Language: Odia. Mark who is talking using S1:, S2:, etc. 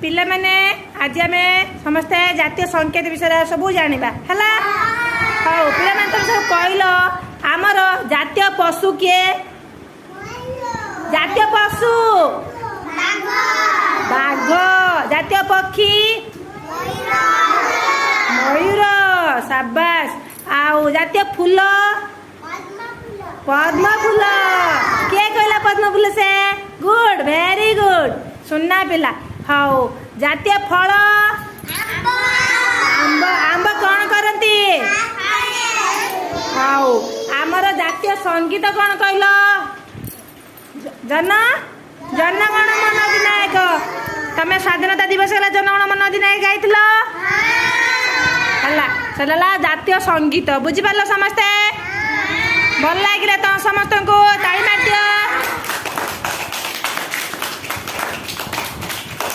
S1: ପିଲାମାନେ, ଆଜି ଆମେ ସମସ୍ତେ ଜାତୀୟ ସଂକେତ ବିଷୟରେ ସବୁ ଜାଣିବା, ହେଲା? ହଉ ପିଲାମାନେ, ତମେ ସବୁ କହିଲ, ଆମର ଜାତୀୟ ପଶୁ କିଏ? ଜାତୀୟ ପଶୁ ବାଘ। ଜାତୀୟ ପକ୍ଷୀ ମୟୂର। ସାବାସ। ଆଉ ଜାତୀୟ ଫୁଲ? ପଦ୍ମ ଫୁଲ। କିଏ କହିଲା ପଦ୍ମ ଫୁଲ? ସେ ଗୁଡ୍, ଭେରି ଗୁଡ୍, ସୁନା ପିଲା। ହଉ, ଜାତୀୟ ଫଳ ଆମ୍ବ। ଆମ୍ବ କ'ଣ କରନ୍ତି? ହଉ, ଆମର ଜାତୀୟ ସଙ୍ଗୀତ କ'ଣ କହିଲ? ଜନ ଜନଗଣ ମନ ଅଧିନାୟକ। ତମେ ସ୍ୱାଧୀନତା ଦିବସ ହେଲା ଜନଗଣ ମନ ଅଧିନାୟକ ଗାଇଥିଲ। ହେଲା, ସେଟା ହେଲା ଜାତୀୟ ସଙ୍ଗୀତ। ବୁଝିପାରିଲ ସମସ୍ତେ? ଭଲ ଲାଗିଲା ତ ସମସ୍ତଙ୍କୁ? ତାଳି ମାରିଦିଅ।